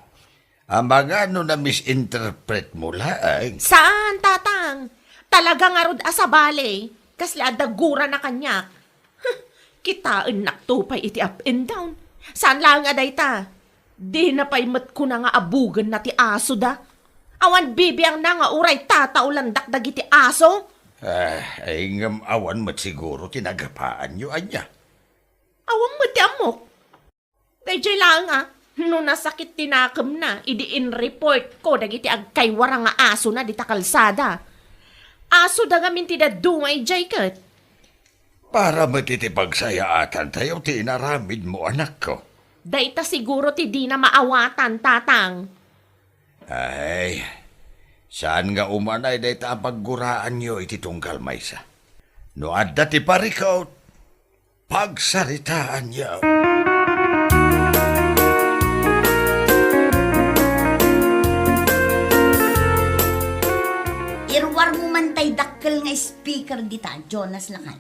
Amangan no na-misinterpret mo laeng? Saan, Tatang. Talaga ngarud a sabali. Kasla adda gurana kaniak. Huh, kitaennakto pay iti up and down. Saan laeng a dayta. Dina pay met kuna nga abugenna ti asoda. Awan bibiangna nga uray tataulandak dagiti aso. Ah, ay ngem awan met siguro ti nagapaanyo, ania? Awan met ti ammok. Daydiay laeng a, no nasakit ti nakemna, idi in-reportko dagiti agkaywara nga asona dita kalsada. Asoda ngamin ti dadduma idiay ket. Para met iti pagsayaatantayo ti inaramidmo, anakko. Dayta siguro ti dina maawatan, Tatang. Ay, saan nga umanay dayta a pagguraanyo iti tunggal maysa? No adda ti parikut, pagsaritaanyo. Iruarmo man tay dakkel nga speaker dita, Jonas, lakay.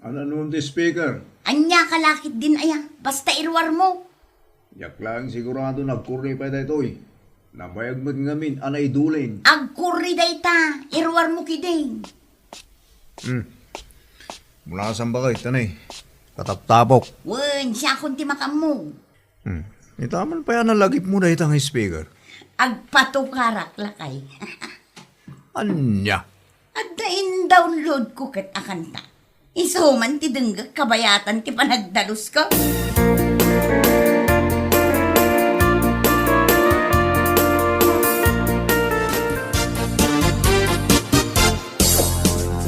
Ania no ti speaker? Ania ka la ketdin aya? Basta iruarmo. Diak laeng sigurado nga agkurri pay daytoy. Nabayag met ngamin a naidulin. Agkurri dayta, iruarmo ketdin. Hmm. Mula saan ba kayo, tanay? Kataptapok. Wen, siakon ti makaammo. Hmm. Ita man pay a nalagipmo dayta nga speaker. Agpatukarak, lakay. Ania? Adda in-downloadko ket a kanta. Isu man ti denggek kabayatan ti panagdalusko.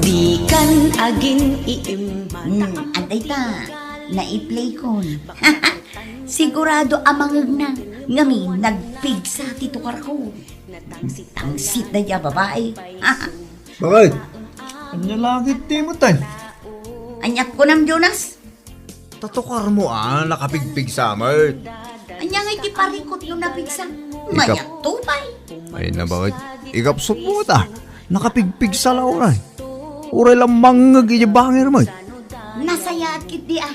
Dikan agin-iimma. Hmm, adda ita. Naiplaykon. Sigurado a mangngegna. Ngamin, nagpigsa ti tukarko. Tangsit daydiay a babai. Bakit? Ania la ketdi met ay? Ania kunam, Jonas? Ta tukarmo a nakapigpigsa met. Ania ngay ti parikut no napigsa? Ikap- Mayat to pay. Ay na, bakit? Ikapsutmo ta. Nakapigpigsa la uray. Uray la mangngeg iti bangir met. Nasayaat ketdi a.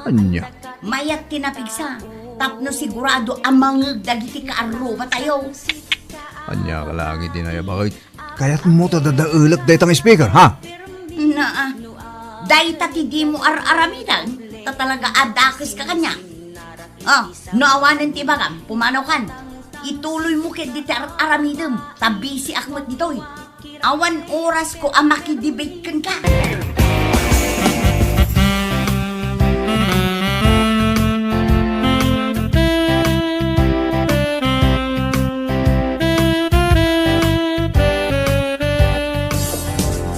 Ania? Mayat ti napigsa. Tapno sigurado a mangngeg dagiti kaarrubatayo. Ania ka laeng iti naya, bakit? Kayatmo ta dadaelek dayta nga speaker, ha? Naa, dayta ti dimo ar-aramiden, ta talaga a dakeska kaniak. Ah, no awanen ti ibagam, pumanaw kan. Ituloymo ketdi ti ar-aramidem, ta bisiak met ditoy. Awan orasko a makidebate kenka.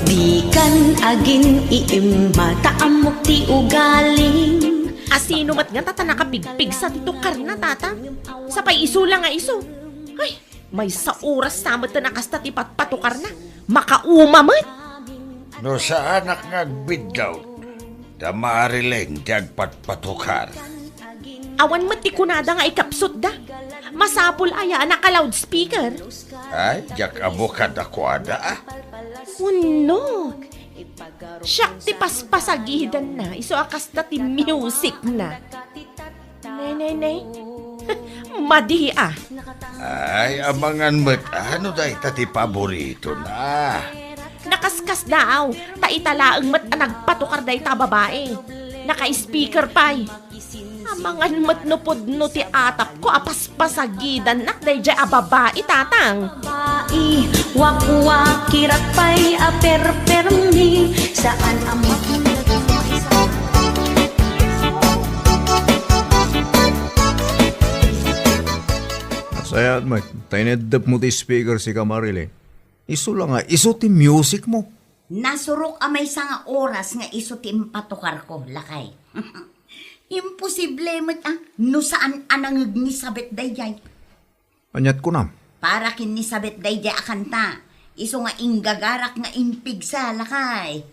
Dikan agin-iimma ta ammok ti ugalim. A sino met ngata ta nakapigpigsa ti tukarna, Tatang? Sapay isu la nga isu. Ay, maysa oras sa met a kasta ti patpatukarna. Makauma met. No saanak nga agbiddaw, da Marilyn ti agpatpatukar. Awan met ti kunada nga ikapsutda. Masapul aya a naka-loudspeaker? Ay, diak ammo kadakuada, ah. Wenno, siak ti paspasagidanna, isu a kasta ti musicna. Nay, nay, nay. Madi a. Ay, amangan met, ano dayta ti paboritona? Nakaskasdaaw, ta ita laeng met a nagpatukar dayta a babai. Naka-speaker pay. Amangan met no pudno ti atapko a paspasagidannak daydiay a babai, Tatang. Babai, wakwakirak pay a perpermi, saan a makinig. Nasayaat met, ta ineddepmo ti speaker, sika Marilyn. Isu la nga, isu ti musicmo. Nasurok a maysa nga oras nga isu ti impatukarko, lakay. Imposible met a no saan a nangeg ni Sabet daydiay. Aniat kunam? Para ken ni Sabet daydiay a kanta, isu nga inggagarak nga impigsa, lakay.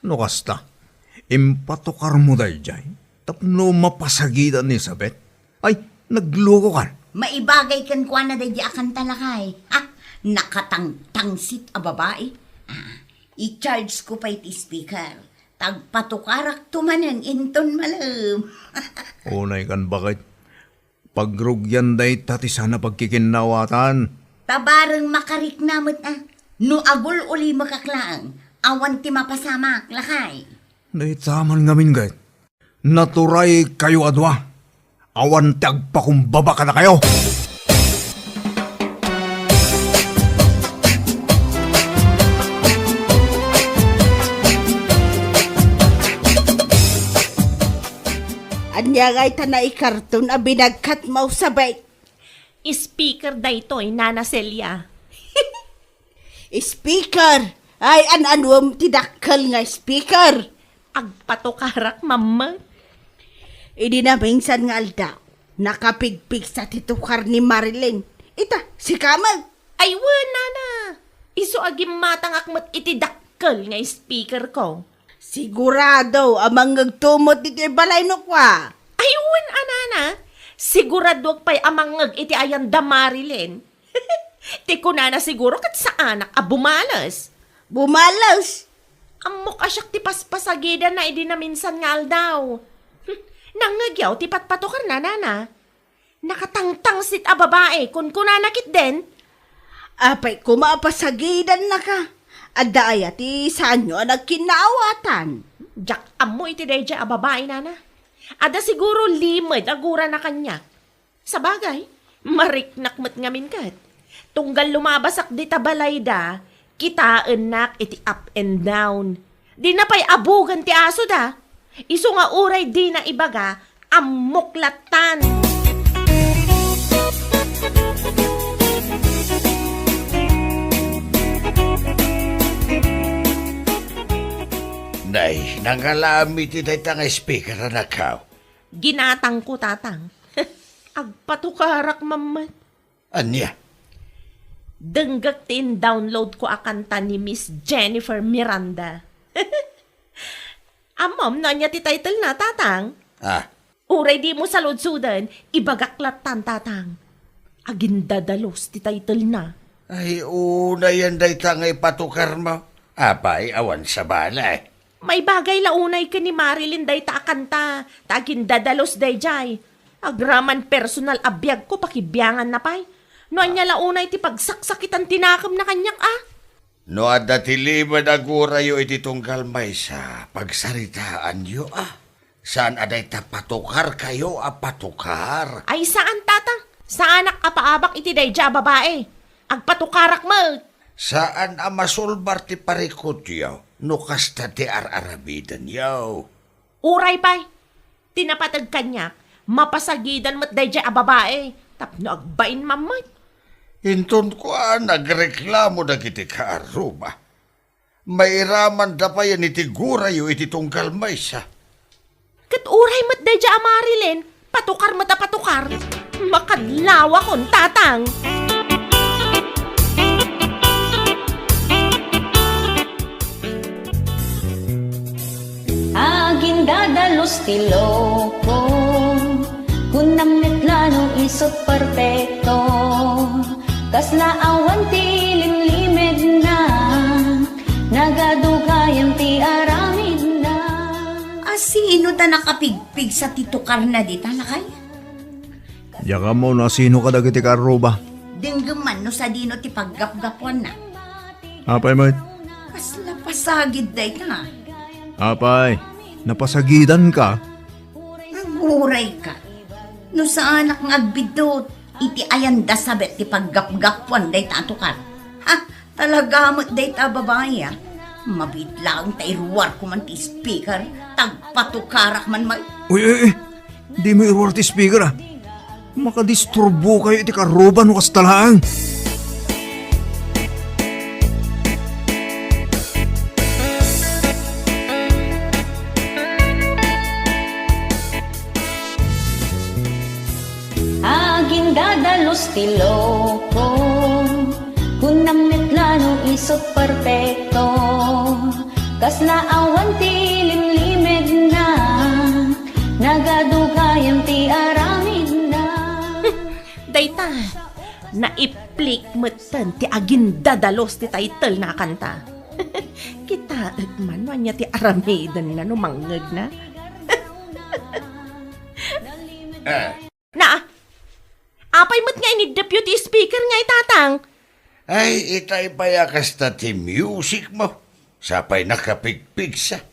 No kasta, impatukarmo daydiay tapno mapasagidan ni Sabet? Ay, naglukokan. Maibagay kenkuana daydiay a kanta, lakay. Ha? Nakatangtangsit a babai. Ah, i-charge ko pay ti speaker. Tagpatukarakto manen inton malem. Unay kan bakit? Pagrugian dayta ti sana pagkikinnawatan. Tabareng makarikna met a. No agul-ulimekak laeng, awan ti mapasamak, lakay. Dayta man ngamin, gayet. Naturay kayo a dua. Awan ti agpakumbaba kadakayo. Ania ngay ta naikarton a binagkat, Mau Sabet? Speaker daytoy, Nana Celia. Speaker! Ay, an-anuem ti dakkel nga speaker? Agpatukarak, Mamma. Idi naminsan nga aldaw, nakapigpigsa ti tukar ni Marilyn. Ita, sika met. Ay, wen, Nana. Isu a gimmatangak met iti dakkel nga speaker ko. Sigurado a mangngegto met iti balay no kua? Ay, wen a, Nana. Siguradoak pay a mangngeg iti ayan da Marilyn. Ti kunana siguro ket saanak a bumales. Bumales? Ammok a siak ti paspasagidanna idi naminsan nga aldaw. Hmm, nangngegyo ti patpatukarna, Nana. Nakatangtangsit a babai, kunkunana ketdin. Apay koma a pasagidannaka? Adda aya ti saanyo a nagkinnaawatan? Diak ammo iti daydiay a babai, Nana. Adda siguro limed a gurana kaniak. Sabagay, mariknak met ngamin ket. Tunggal lumabasak dita balayda, kitaennak iti up and down. Dina pay abugen ti asoda. Isu nga uray dina ibaga, ammok lattan. Nay, nangalami ti dayta nga speaker, anakko. Ginatangko, Tatang. Agpatukarak mammet. Ania? Denggek ti in-download ko a kanta ni Miss Jennifer Miranda. Ammom no ania ti title na, Tatang? Ah. Uray dimo saludsoden, ibagak lattan, Tatang. Agindadalus ti title na. Ay, unayen dayta nga ipatukarmo. Apay, awan sabali. Maibagay la unay ken ni Marilyn dayta a kanta, ta agindadalus daydiay. Agraman personal a biagko, pakibianganna pay. No ania la unay ti pagsaksakitan ti nakemna kaniak, a? No adda ti limed a gurayo iti tunggal maysa, pagsaritaanyo, a? Saan a dayta patukarkayo a patukar? Ay, saan, Tatang. Saanak a paabak iti daydiay a babai. Agpatukarak met. Saan a masulbar ti parikutyo no kasta ti ar-aramidenyo. Uray pay, ti napateg kaniak, mapasagidan met daydiay a babai tapno agbain mammet. Inton kuan, agreklamo dagiti kaarruba. Mairamanda payen iti gurayo iti tunggal maysa. Ket uray met daydiay a Marilyn, patukar met a patukar. Makadlawakon, Tatang. Agindadalus ti loko, kunam met la no isut' perfecto. Kasla awan ti limlimedna, nagadu gayam ti aramidna. A sino ta nakapigpigsa ti tukarna dita, lakay? Diak ammo no asino kadagiti kaarruba. Denggem man no sadino ti paggapgapuanna. Apay met? Kasla pasagid dayta. Apay, napasagidanka? Agurayka. No saanak nga agbiddut iti ayan da sabet ti paggapgapuan dayta a tukar. Ha? Talaga met dayta a babai, a. Mabiit laeng ta iruarko man ti speaker, ta agpatukarak man may. Uy, uy, uy! Dimo iruar ti speaker, a. Makadisturbokayo iti kaarruba no kasta laeng. Ti loko, kunam met la no isut' perfecto. Kasla awan ti limlimedna, nagadu gayam ti aramidna. Dayta, naiplik metten ti agindadalus ti title na kanta. Kitaek man no ania ti aramidenna no mangngegna. Eh. Na, apay met nga ini deputy speaker nga itatang? Ay, itay pay a kasta ti music mo. Sapay nakapigpigsa.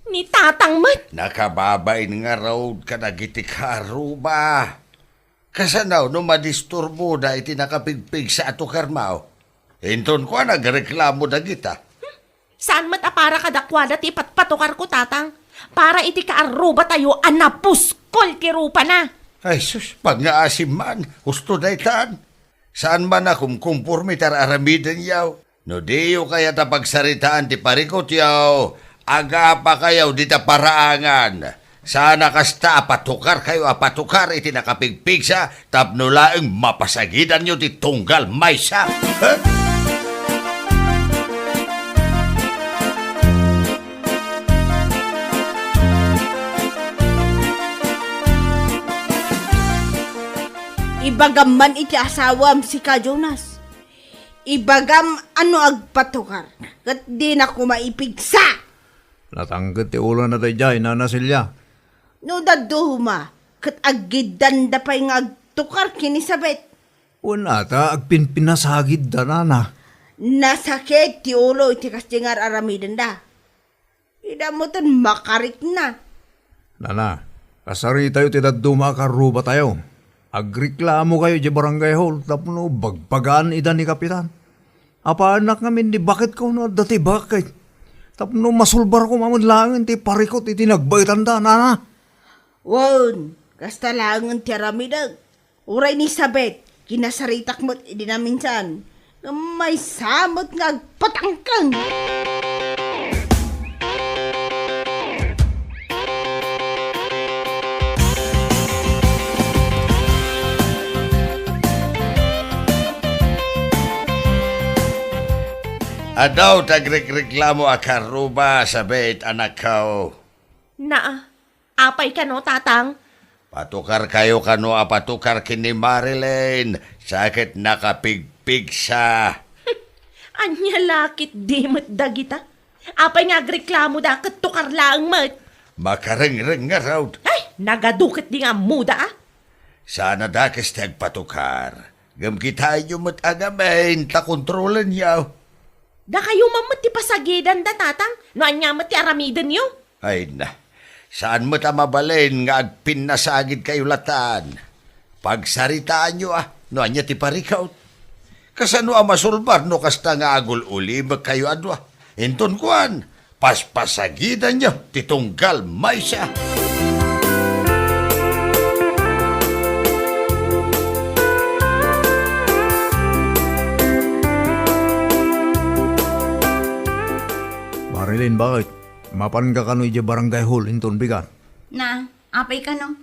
Ni tatang met? Nakababain nga raod kadagiti kaarruba. Kasano no madisturboda iti nakapigpigsa a tukarmo? Inton kuan, agreklamo dagita. Saan met a para kadakuada ti ipatpatukarko, tatang. Para iti kaarrubatayo a napuskol ti rupana. Ay sus, pangngaasim man, husto daytan. Saan man a kumkumporme ti ar-aramidenyo. No diyo kayat a pagsaritaan ti parikutyo, agapakayo dita paraangan. Saan a kasta a patukarkayo a patukar iti nakapigpigsa tapno laeng mapasagidanyo ti tunggal maysa. Huh? Ibagam man iti asawam, sika Jonas. Ibagam a no agpatukar, ket dina koma ipigsa. Natangket ti ulona daydiay, Nana Celia. No dadduma, ket aggiddanda pay nga agtukar ken ni Sabet. Wen ata, agpinpinasagidda, Nana. Nasakit ti ulo iti kasdi nga ar-aramidenda. Ida metten makarikna. Nana, kasaritayo ti dadduma a kaarrubatayo. Agreklamokayo idiay barangay hall tapno bagbagaan ida ni Kapitan. Apaannak ngamin ni baketko no adda ti bakit. Tapno masulbarko manen laengen ti parikut iti nagbaetanda, Nana. Wen, kasta laengen ti aramidek. Uray ni Sabet, kinasaritak met idi naminsan. Ngem maysa met nga agpatangken. Adu ti agrekreklamo a kaarruba, Sabet, anakko. Naa, apay kano, tatang? Patukarkayo kano a patukar ken ni Marilyn, sa ket nakapigpigsa. Ania la ketdi met dagita? Apay nga agreklamoda ket tukar laeng met? Makarengreng ngarud. Ay, nagadu ketdi nga ammoda, a? Saan a dakes ti agpatukar. Ngem kitaenyo met a ngamin ta kontrolenyo. Dakayo man met ti pasagidanda, tatang, no ania met ti aramidenyo. Ay na, saan met a mabalin nga agpinnasagidkayo latan. Pagsaritaanyo a no ania ti parikut. Kasano a masulbar no kasta nga agul-ulimekkayo a dua? Inton kuan, paspasagidanyo ti tunggal maysa. Marilyn, bakit? Mapanka kano idiay barangay hall inton bigat? Na, apay kano?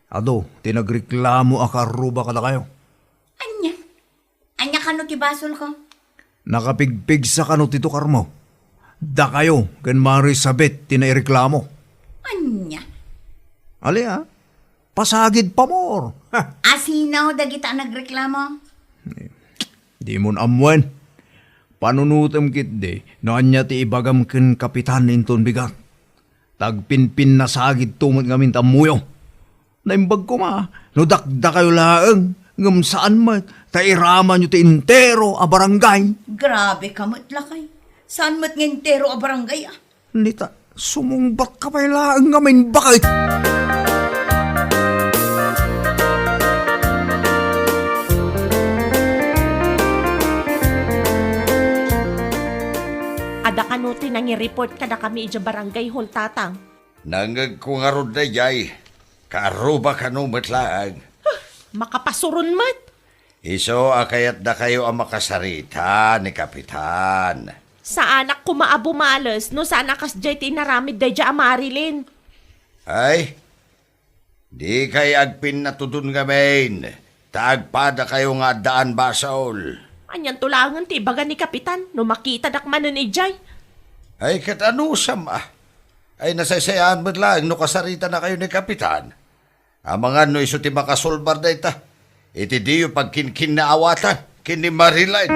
Adu ti nagreklamo a kaarruba kadakayo. Ania? Ania kano ti basolko? Nakapigpigsa kano ti tukarmo. Dakayo ken Mari Sabet ti naireklamo. Ania? Ali, a? Pasagid pamor. Ha! Asino dagita a nagreklamo? Dimon ammoen. Panunotem ketdi no ania ti ibagam ken Kapitan inton bigat. Ta agpinpinnasagidto met ngamin ti ammoyo. Naimbag koma no dakdakayo laeng, ngem saan met ta iramanyo ti entero a barangay. Grabe ka met, lakay. Saan met nga entero a barangay, a? Nita, sumungbat ka pay laeng ngamin, bakit? Adda kano ti nangireport kadakami idiay barangay hall, tatang? Nangngegko ngarud daydiay, kaarruba kano met laeng. Huh, makapasuron met. Isu a kayatdakayo a makasarita ni Kapitan. Saanak koma a bumales no saan a kasdiay ti inaramid daydiay a Marilyn. Ay, dikay agpinnatudon ngamin. Ta agpadakayo nga addaan basol. Anianto laengen ti ibaga ni Kapitan no makitadak manen idiay? Ay, ket anusam a. Ay, nasaysayaan met laeng no kasaritanakayo ni Kapitan. Amangan no isu ti makasulbar dayta iti diyo pagkinkinnaawatan ken ni Marilyn.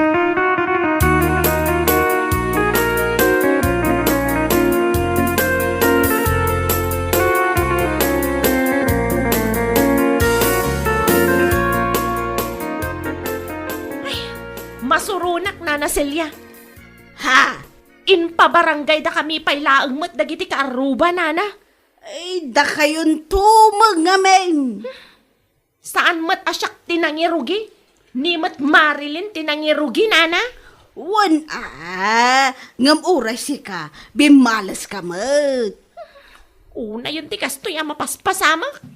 Ay, masuronak, Nana Celia. Ha? Impabarangaydakami pay laeng met dagiti kaarruba, Nana. Ay, dakayonto met ngamin. Saan met a siak ti nangirugi? Ni met Marilyn ti nangirugi, Nana? Wen a, ngem uray sika, bimmaleska met. Unayen ti kastoy a mapaspasamak.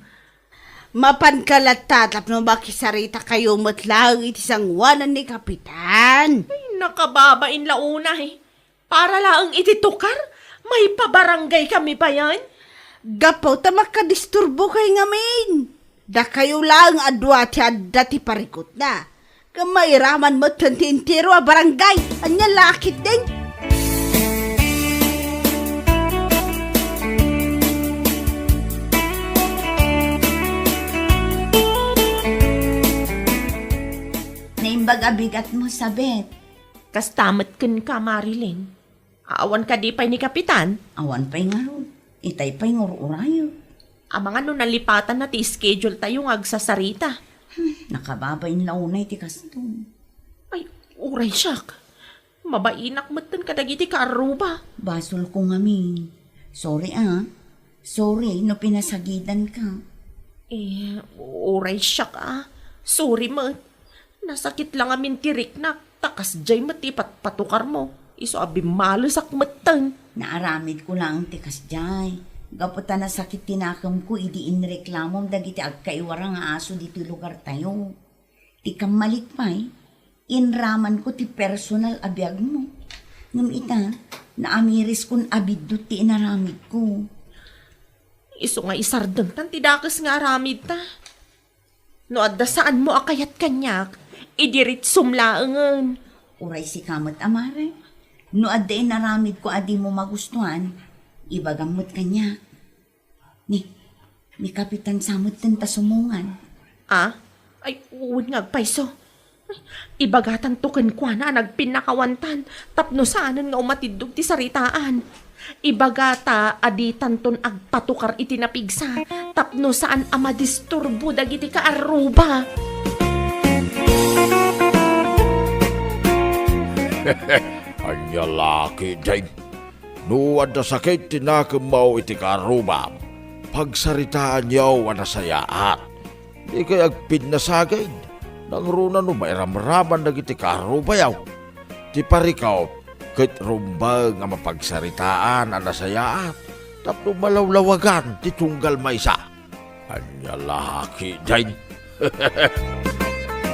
Mapanka latta tapno makisaritakayo met laeng iti sangoanan ni Kapitan. Ay, nakababain la unay. Para laeng iti tukar, maipabarangaykami payen? Gapu ta makadisturbokay ngamin. Dakayo laeng a dua ti adda ti parikutna. Ngem mairaman metten ti entero a barangay. Ania la ketdin? Naimbag a bigatmo, Sabet. Kasta met kenka, Marilyn. Awan kadi pay ni Kapitan? Awan pay ngarud. Itay pay ngur-urayek. Amangan no nalipatanna ti schedule tayo nga agsasarita. Hmm, nakababain la unay ti kastoy. Ay, uray siak. Mabainak metten kadagiti kaarruba. Basolko ngamin. Sorry, ah. Sorry no pinasagidanka. Eh, uray siak, ah. Sorry met. Nasakit la ngamin ti riknak, ta kasdiay met ti patpatukarmo. Isu a bimmalesak metten. Naaramidko laeng ti kasdiay. Gapu ta nasakit ti nakemko idi inreklamom dagiti agkaiwara nga aso ditoy lugartayo. Ti kammalik pay, inramanko ti personal a biagmo. Ngem ita, naamiriskon a biddut ti inaramidko. Isu nga isardengtan ti dakes nga aramidta. No adda saanmo a kayat kaniak, idiritsom laengen. Uray sika met, Amare. No adda inaramidko a dimo magustuan, ibagam met kaniak. Ni, ni Kapitan sa metten ta sumungan. Ah? Ay, wen nga agpayso. Ibagatanto kenkuana a nagpinnakawantan tapno saanen nga umatiddog ti saritaan. Ibagata a ditanton agpatukar iti napigsa tapno saan a madisturbo dagiti kaarruba. Ania la ketdin? No adda sakit ti nakemmo iti kaarrubam, pagsaritaanyo a nasayaat. Dikay agpinnasagid, nangruna no mairamraman dagiti kaarrubayo. Ti parikop ket rumbeng a mapagsaritaan a nasayaat tapno malawlawagan ti tunggal maysa. Ania la ketdin?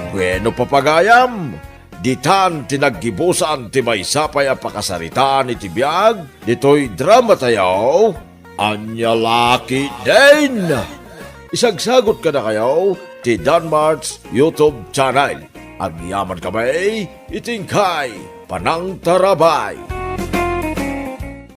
Bueno, papagayam, ditan ti naggibusan ti maysa pay a pakasaritaan iti biag ditoy dramatayo. Ania la ketdin? Isagsagot kadakayo ti Danmart's YouTube channel. Agyaman kami iti inkay panangtarabay.